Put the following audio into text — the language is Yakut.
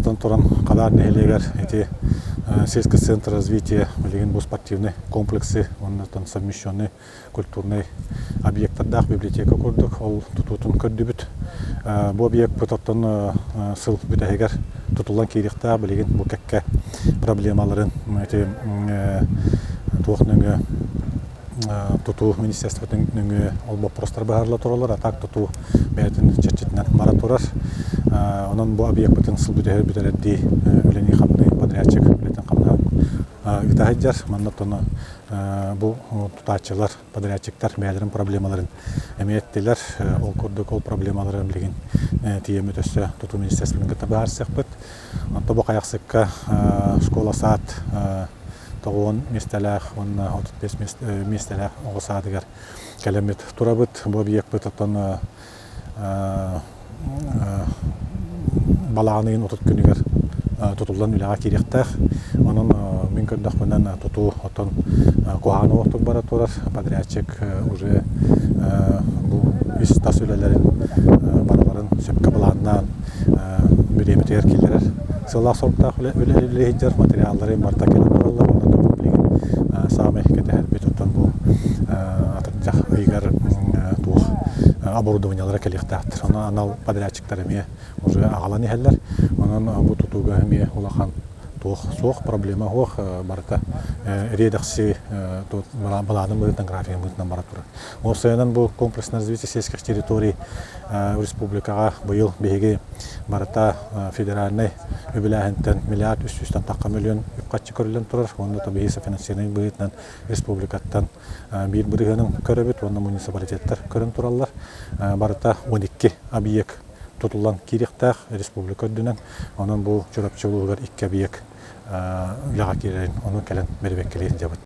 Бастатан туран, Хадаар нэһилиэгэр ити сельский центр развития билигин бу спортивный комплексы уонна совмещенный культурнай объектардаах библиотека курдук ол тутуутун көрдүбүт. Бу объекпыт оттон сыл бүтэһигэр тутуллан киириэхтээх билигин бу кэккэ проблемаларын ити туох нөҥүө тутуу министерствотын нөҥүө ол боппуруостар быһаарыла тураллар, а так тутуу бэйэтин чэрчитинэн бара турар. Онон бу объекпытын сыл бүтэһэр бүтэрэрдии үлэни-хамныы подрядчик үлэтин хамнаһын ыыта сылдьар. Манна оттон бу тутааччылар, подрядчиктар бэйэлэрин проблемаларын эмиэ эттилэр. Ол курдук ол проблемалары билигин тиийэммит өссө тутуу министерствотын кытта быһаарсыахпыт. Онто бу Хайахсыкка школа-сад 90 миэстэлээх уонна 35 миэстэлээх оҕо саадыгар кэлэммит турабыт. Бу объекпыт оттон балаҕан ыйын 30 күнүгэр тутуллан үлэҕэ киириэхтээх. Онон мин көрдөхпүнэн тутуу оттон куһаҕан олохтук бара турар. Подрядчик уже бу ис-тас үлэлэрин барыларын сөпкө былааннаан бириэмэтигэр киллэрэр сыаллаах-соруктаах үлэ сылдьар материаллары барыта кэлэн тураллар. Онон бу билигин саамай кэтэһэрбит оттон бу атырдьах ыйыгар туох оборудованиелара кэлиэхтээхтэр. Онон анал подрядчиктар эмиэ уже аҕалан иһэллэр. Онон бу тутууга эмиэ улахан туох суох, проблема суох барыта эриэдэхси былаанын быһыытынан, графигын быһыытынан бара турар. Уопсайынан бу комплексное развитие сельских территорий республикаҕа быйыл биһиги барыта федеральнай үбүлээһинтэн миллиард 300 тахха миллион үп-харчы көрүллэн турар. Уонна то биһиги софинансирование быһыытынан республикаттан биир бырыһыанын көрөбүт уонна муниципалитеттар көрөн тураллар. Барыта 12 объект тутуллан киириэхтээх республика үрдүнэн. Онон бу Чурапчы улууһугар икки объект үлэҕэ киирэрин ону кэлэн бэрэбиэркэлии сылдьабыт.